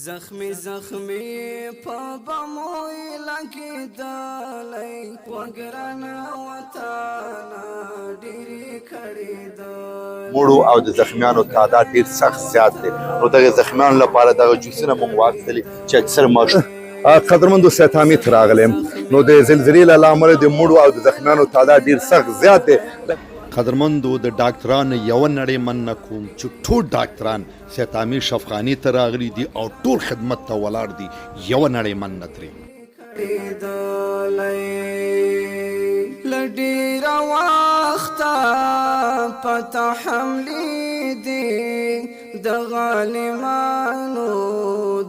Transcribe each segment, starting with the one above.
زخمی زخمی په بموی لګېدلی، وګرانه وطنه ډېرې کړېدلې. مړو او د زخمیانو تعداد ډیر سخت زیات دی، نو دغه زخمیانو لپاره دغه جوسونه موږ واخیستلې چې اکثر ماشوم. قدرمندو، سیتامي ته راغلم، نو د زلزلې له امله د مړو او د زخمیانو تعداد ډیر سخت زیات دی. قدرمندو، د ډاکترانو یوه نړۍ مننه کوم چې ټول ډاکتران سیتامي شفخانې ته راغلي دي او ټول خدمت ته ولاړ دي. یوه نړۍ مننه ترې. کړېدلی له ډېره وخته پته حملې دي د غالمانو،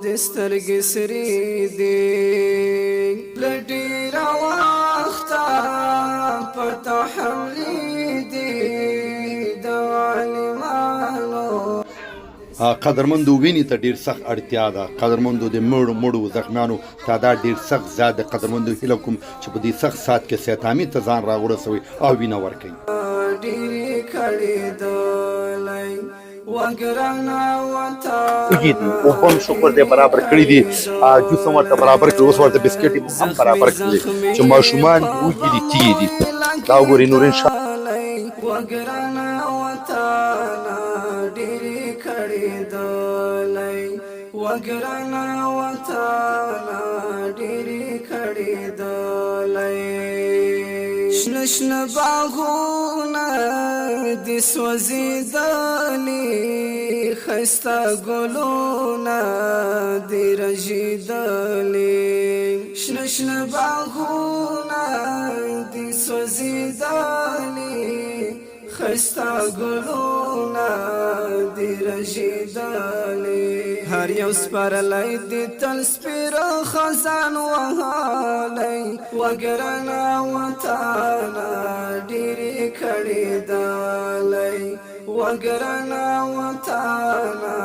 د سترګې سرې دي له ډېره وخته پته حملې دي د غالمانو. قدرمندو، وینې ته ډیر سخت اړتیا ده. قدرمندو، د مړو زخمیانو تعداد ډیر سخت زیات دی. قدرمندو، هیله کوم چې په دې سخت ساعت کې سیتامي ته ځان راورسوي او وینه ورکوي. ډېرې کړېدلی، وګرانه وطن. وږي دي. اوبه هم شکر دی برابر کړي دي، جوس هم ورته برابر کړي، اوس ورته بسکټ هم برابر کړي چې ماشومان وږي دي، تیږي دي. دا وګورئ، نور ان شاء وګرانه وطنه ډېرې کړېدلی، وګرانه وطنه ډېرې کړېدلی. شنه شنه باغونه دي سوځېدلي، ښایسته ګلونه دي رژېدلي. شنه شنه باغونه دي سوځېدلي، ښایسته ګلونه دي رژېدلي. هر یو سپرلی دي تل سپېره خزان وهلی، وګرانه وطنه ډېرې کړېدلی، وګرانه وطنه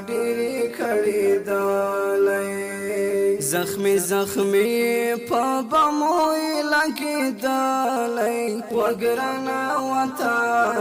ډېرې کړېدلی. زخمی زخمی په بموی لګېدلی، وګرانه وطن.